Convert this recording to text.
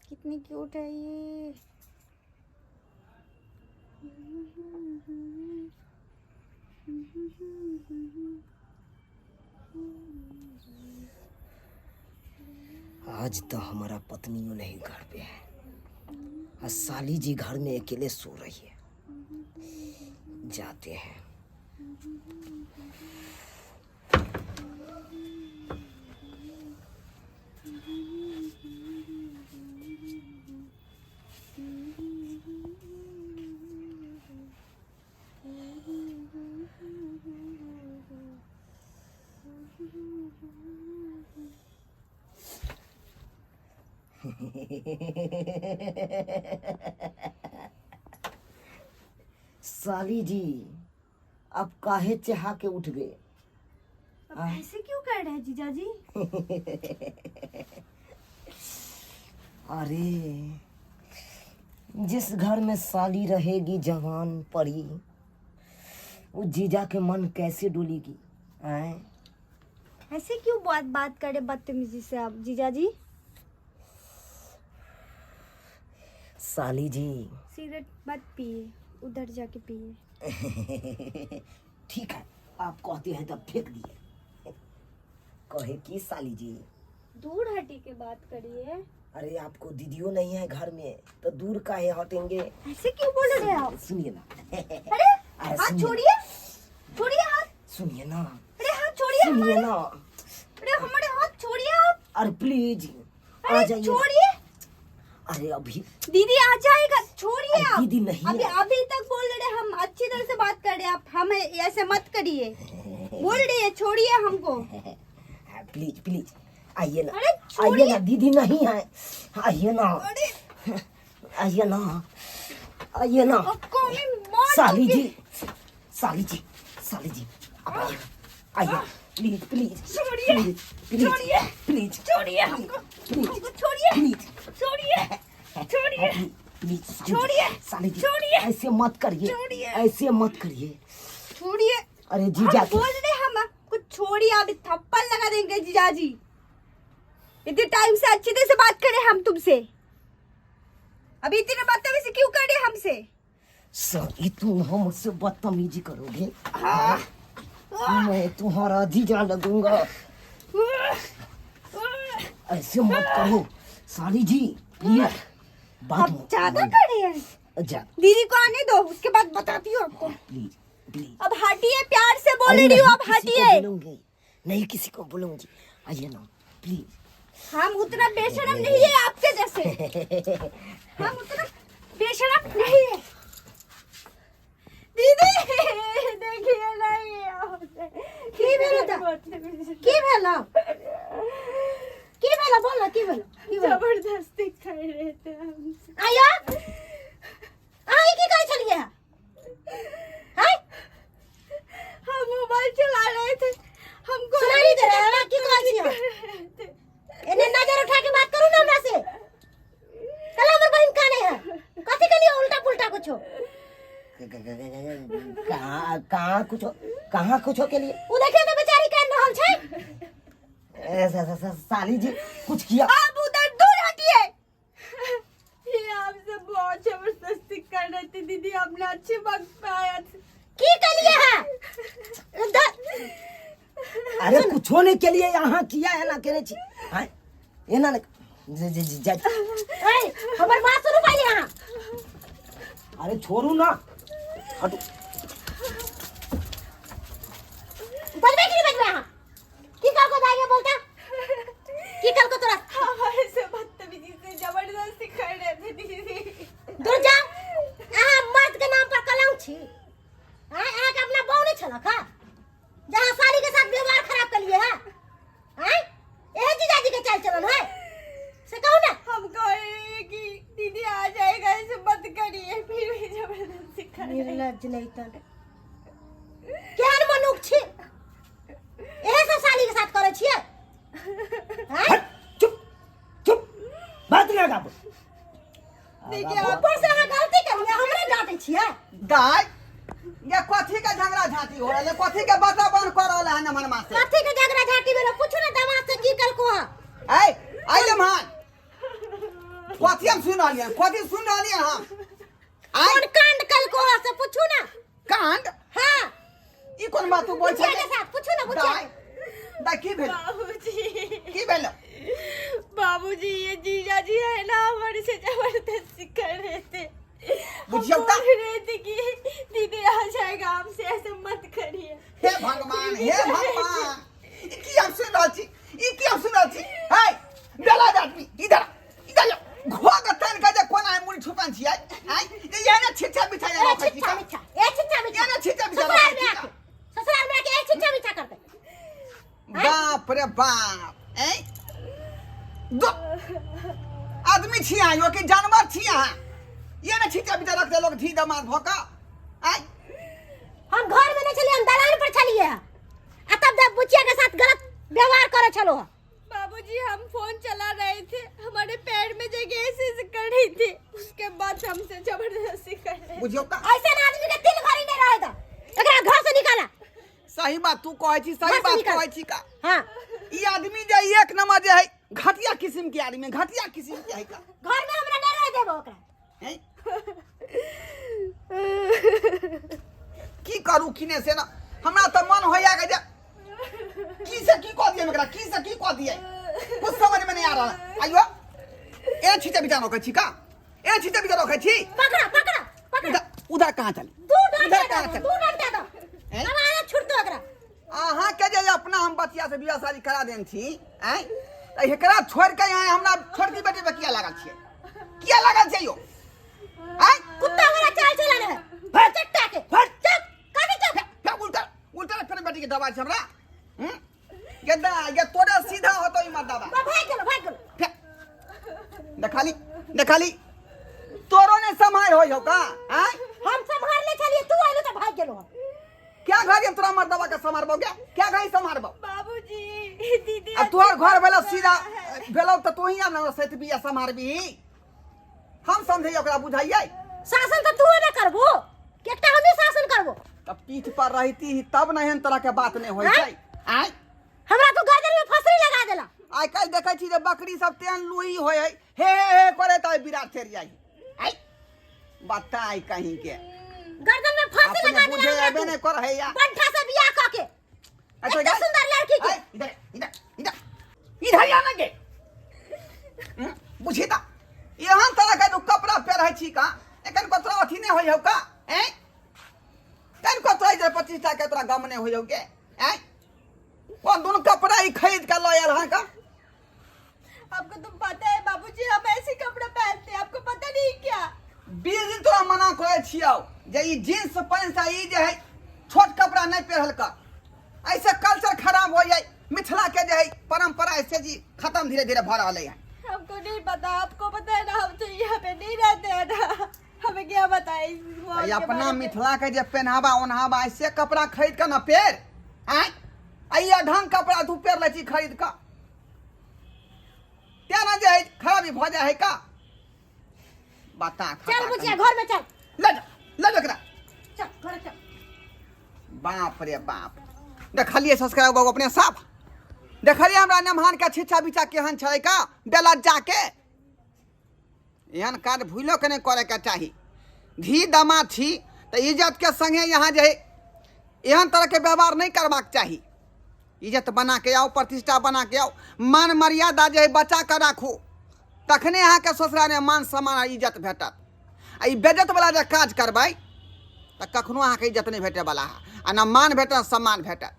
कितनी क्यूट है ये। आज तो हमारा पत्नियों नहीं घर पे है और साली जी घर में अकेले सो रही है। जाते हैं। साली जी, आप काहे चहा के उठ गए? अब ऐसे क्यों कर रहे हैं जीजा जी? अरे जिस घर में साली रहेगी जवान परी, वो जीजा के मन कैसे डोलेगी? आए? ऐसे क्यों बात बात करे बदतमीजी से आप जीजा जी? साली जी, सिगरेट मत पिए, उधर जाके पिए। ठीक है, आप कहते हैं तब फेंक दिए। कहे की साली जी? दूर हटी के बात करिए। अरे आपको दीदियों नहीं है घर में तो दूर काहे हटेंगे? ऐसे क्यों बोल रहे हैं आप? सुनिए ना। अरे अरे हाथ सुनिए। छोड़िए, छोड़िए हाथ। सुनिए ना। अरे हाथ छोड़िए सुनिए हमारे। ना। अरे हमारे हाथ छोड़िए आप। अरे प्लीज आ अरे जाइए। छोड़िए। अरे अभी दीदी आ जाएगा, छोड़िए अरे आप। दीदी नहीं अभी है। अभी तक बोल रहे हम अच्छी तरह से बात कर रहे हैं, आप हमें ऐसे मत करिए। बोल रही है छोड़िए हमको। प्लीज प्लीज आइए ना। अरे आइए छोड़िए। ना, दीदी नहीं है, आइए ना। अरे आइए ना, आइए ना। आपको मैं मार साली दूंगी। जी, साली जी, साली जी, आप आइए, आइए, प्लीज प्लीज। छोड़िए, प्लीज प्लीज छोड़िए, प्लीज छोड़िए हमको, प्लीज, हमको छोड़िए, प्लीज, छोड़िए, छोड़िए, प्लीज, साली जी, छोड़िए, साली जी, छोड़िए, ऐसे मत करिए, छोड़िए। ऐसे मत करिए। छोड़िए। अरे जीजा हम बोल रहे हम कुछ छोड़िए, अभी थप्पड़ लगा देंगे जीजाजी। इतने टाइम से अच्छी तरह से बात करें हम तुमसे, अभी इतने बदतमीजी क्यों कर रहे हमसे? साली तुम हमसे बदतमीजी करोगे? हाँ? मैं तुम्हारा जीजा लगूंगा। ऐसे मत करो साली जी, प्लीज। बात आप मत- ज्यादा कर रहे हैं। जा। दीदी को आने दो, उसके बाद बताती हूँ आपको। Please please. अब हटिए, प्यार से बोल अरे रही हूँ, नहीं अब किसी को हटिए। बोलूंगी नहीं, किसी को बोलूंगी। आइए ना प्लीज। हम उतना बेशरम नहीं है आपके जैसे, हम उतना बेशरम नहीं है। दीदी देखिए नहीं आपसे। की भेलो त? की भेलो? की भेलो बोल ना, की भेलो? की भेलो? जबरदस्ती कर रहे थे हमसे। आयो आई की करै छलियै? हाय हम मोबाइल चला रहे थे, हमको सुनाई नहीं दे रहा है की कहै छियै? एने नजर उठा के बात करू ना हमरा से। कल हमर बहिन काने है, कथी के लिए उल्टा पुल्टा कुछो? कहाँ कहाँ कुछ, कहाँ कुछो के लिए? उ देखियो त बेचारी कान रहल छै। ए, साली जी कुछ किया? आप उधर दूर हटिए। ये आपसे बहुत जबरदस्ती कर रहे थे दीदी, हमने अच्छे वक्त पे आया था। की कलिए है? अरे कुछो नहीं के लिए यहाँ किया है ना केने छी। हाँ एना ने जे जे जे जा- ए, हमर बात सुनू पहिले अहाँ। अरे छोड़ू ना, हटू। बजबे कि नहीं बजबे अहाँ? की कहलको दाइ बोलता? की कहलको तोरा? हमारे से बदतमीजी से जबरदस्ती कर रहे थे दीदी। दूर जा, अहाँ मर्द के नाम पर कलंक छी। आँय, अहाँके अपना बहू नहीं छलक हा जहाँ साली के साथ व्यवहार खराब कर लिए है? आँय, एहे जीजाजी के चाल चलन है से कहू ना। हम कह रहे हैं कि दीदी आ जाएगा, ऐसे मत करिए, फिर भी जबरदस्ती कर रहे हैं। निर्लज्ज नहीं तन केहन मनुख छी, एहे सब साली के साथ करै छियै? आगा बढ़। देखिए आगा आप ऊपर से अहाँ गलती केलियै, हमरे डांटै छियै। दाय, ये कथी के झगड़ा झांटी हो रहल है? कथी के वातावरण कर रहल है नमनमा से? कथी के झगड़ा झांटी भेलो? पूछू ने दामाद से की कलको हँ। ऐ ऐ लम्हान, कथी हम सुन रहलियै? कथी सुन रहलियै हम? आय कोन कांड कलको हँ से पूछू ने। कांड? हाँ। ई कोन बात तू बोल बुचिया छै? के साथ पूछू ने, बुचिया दाय के। दाय, की भेल? बाबूजी, की भेल? बाबूजी, ये जीजा जी है ना, हमारे से जबरदस्ती कर रहे थे। हम बुझियौ बोल त। रहे थे कि दीदी आ जाएगा, हमसे ऐसे मत करिए। हे भगवान, हे भगवान, ई की हम सुन रहल छी? ई की हम सुन रहल छी? हे बेला आदमी, इधर आ, इधर आ। घो के तानि के जे कोना मुड़ी छुपन छी? आय आय ये ने छिछा बिछा ए रखै छी छिच्छा का? मिच्छा, ए छिच्छा मिच्छा। ये ने छिछा बिछा ससुराल रखै में छी आके, ससुराल में आके ए छिच्छा मिच्छा करते। बाप रे बाप, ऐ दो आदमी छी अहाँ यो कि जानवर छी अहाँ? ये ने छिछा बिछा रखते लोग धी दमाद भऽ कऽ। आय हम घर में नहीं छलियै, हम दलान पर छलियै आ तब जब बुचिया के साथ गलत व्यवहार करे छलो। बाबूजी, हम फोन चला रहे थे, हमारे पैर में जगह ऐसे ऐसे कर रही थी, उसके बाद हमसे जबरदस्ती कर रहे। बुझियौ त। ऐसे आदमी के तिल घड़ी नहीं रहे दो, एकरा घर से निकाला। सही बात तू कहै छी, सही घर से बात निकाल। कहै छी का। हाँ। ई आदमी जे एक नंबर जे है, घटिया किस्म के आदमी, घटिया किस्म के है का। घर में हमरा नहीं रहे देबो ओकरा। हैं? की करू किने से ना हमरा तऽ मन होइया के जे की से की कऽ दियै एकरा, की से की कऽ दियै, कुछ समझ में नहीं आ रहा है। आइयो ए छिटे बिटा रखै छी का? ए छिटे बिटा रखै छी? पकड़ा पकड़ा पकड़ा। उधर उधर कहाँ चली? दू डंडा उधर कहाँ दो, चली? दू डंडा दो। हैं? अब आना छुट दो एकरा। अहाँ के जे अपना हम बचिया से बियाह शादी करा देन छी, आँय, तऽ एकरा छोड़ि के यहाँ हमरा छोटकी बेटी पे किया लागल छियै? किया लागल छियै यौ? आँय। कुत्ता वाला चाल चला रहे। फट। चट्टा के। फट। चुप, कथी चुप? फे उल्टा उल्टा फेर बेटी के दबाइ छै हमरा। हम्म, ये दा ये तोरा सीधा होतो ई मर्दाबा। बा, भाग गेलो, भाग गेलो। फे देखाली देखाली, तोरो ने सम्हार होय हो का? आँय। हम सम्हारले छलिए, तू आइलो त भाग गेलो। क्या घड़ी हम तोरा मर्दाबा के सम्हारबो? क्या क्या घड़ी सम्हारबो? बाबूजी, दीदी अब तोहर घर भेलो सीधा भेलो त तू ही आब ना सैत बिया सम्हारबी। हम समझैया ओकरा बुझाइयै। शासन त तू ने करबो कि एकटा हमही शासन करबो? तब पीठ पर रहती ही तब न एहन तरह के बात नहीं होइ आँय? छै। आँय। हमरा तो गर्दन में फसरी लगा देला। आइ काल्हि देखै छी जे बकरी सब तेहन लुही होइ है, हे हे हे करे तऽ विराट चढ़ि जाइ। आइ बताइ कहीं के गर्दन में फांसी अपने लगा देला। बुझे हमरा अबे तू। नहीं कर है या। बंठा से बियाह क के अच्छा, एते गाय। सुंदर लड़की के। आइ, इधर इधर इधर इधर आना के। बुझी त एहन तरह के तू कपड़ा पहिरै छी का? एखन कतरो अथी नहीं होइ हौ का? ऐं कन कतरो इधर 25 टा के तोरा गम नहीं होइ हौ के? ऐं कोन दुनू कपड़ा ई खरीद के लऽ आयल हन का? आपको तो पता है बाबूजी, हम ऐसे कपड़ा पहनते हैं, आपको पता नहीं क्या? 20 दिन तोरा मना करै छियौ जे ई जींस पैंट आ ई जे है छोट कपड़ा नहीं पहिरल कर, ऐसे कल्चर खराब हो जाए, मिथिला के जे है परंपरा ऐसे जी खत्म धीरे धीरे भऽ रहलै है। हमको नहीं पता, आपको पता है ना, हम तो यहाँ पे नहीं रहते हैं ना, हमें क्या बताए इस माहौल ई के अपना बारे में। मिथिला के जे पहनावा ओनहावा ऐसे कपड़ा खरीद के न पेर। आँय, आ ई अढंग कपड़ा तू पेर लै छी खरीद के, तेना ने जे है खराबी भऽ जाइ है का? बता चल खता बुचिया कहीं। घर में चल। ले जा, ले जा एकरा। चल घर चल। बाप रे बाप, देखलिए सब्सक्राइब बाबू अपने साफ देखलिए हमरा नमहान के छिछा बिछा केहन छलै का बेलज्जा के। एहन काज भूलो के नहीं करे के चाही। धी दमा छी तऽ इज्जत के संगे यहाँ जे है एहन तरह के व्यवहार नहीं करबाक चाही। इज्जत बना के आओ, प्रतिष्ठा बना के आओ, मान मर्यादा जे है बचा के राखू, तखने अहाँके ससुरालमे मान सम्मान आ इज्जत भेटत। आ ई बेज्जत वाला जे काज करबै तऽ कखनो अहाँके इज्जत नहि भेटैवला है, आ न मान भेटत न सम्मान भेटत।